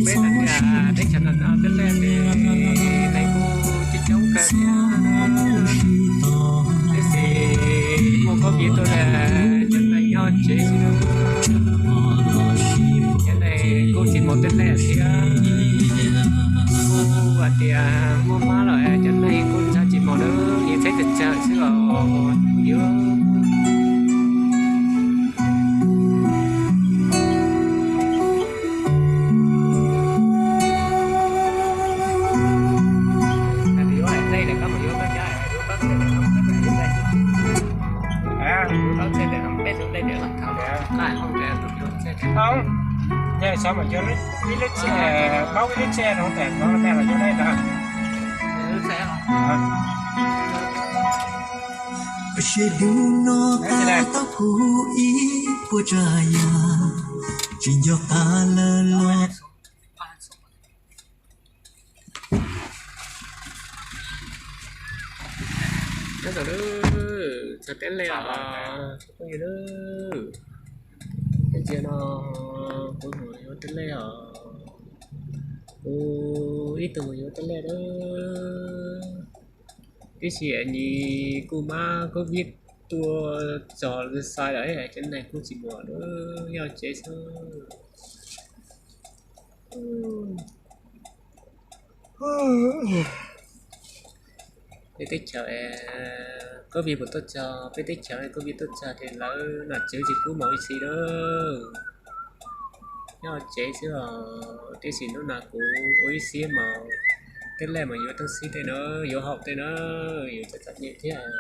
Peb teb chaws no tej lej ne, neeg kuj coob coob kawg thiab, tab sis muaj khaub viv tuaj lawm, cov neeg nyob tsev xwb. Cov neeg kuj tsis mus tej lej thiab, kuj hais tias muaj mab lawm cov neeg kuj ntshaw tsis mus na, yeej txhawj tsawg tsawg xwb os. Yog xyov mas yog ib lub tsheb, paub ib lub tsheb no tas no tas los yog dab ntawd. Seb dub no qab tau kuv ib puas tsav yam, tsis nco qab lawm los. Nyob zoo, txog teb lej os phooj ywg. Teb chaws no kuv mus yuav teb lej os. Kuv ib tug mus yuav teb lej na. Tib si ni kuj mab khaub viv tuaj txog xais lawm, cov neeg kuj tsis mus na, nyob tsev xwb. Peb teb chaws khaub viv puas tuaj txog, peb teb chaws khaub viv tuaj txog ces lawv nom tswv tsis pub mus ib xi lawm. Nyob tsev xwb os, tiam sis hnub no kuv ua ib siab mus teb lej mus yuav tub xib tej na, yuav haum tej na, yuav txom txom nyem thiab.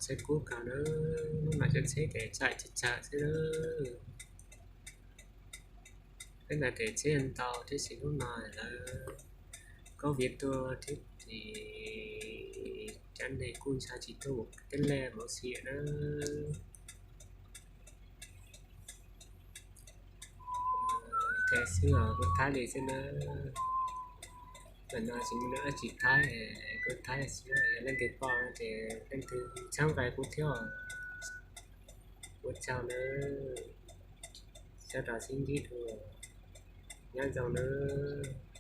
Tsheb kub kawg na, hnub no cov tsheb ces tsaim tsawg tsawg xwb na. Peb ntawd ces tsheb ntau thiab, tab sis hnub no lawv khaub viv tuaj thiab ces cov neeg kuj ntshaw tsis tuaj mus teb lej mus ib xi na. Thaib xwb os, kuv thaib li xwb na. Ntawm no tsis muaj dab tsi thaib, kuv thaib xwb. Yog leej twg pom no ces leej twg txhawb nqa kuv thiab. Ua tsaug nawb, sawv daws sib ntsib dua, nyob zoo nawb.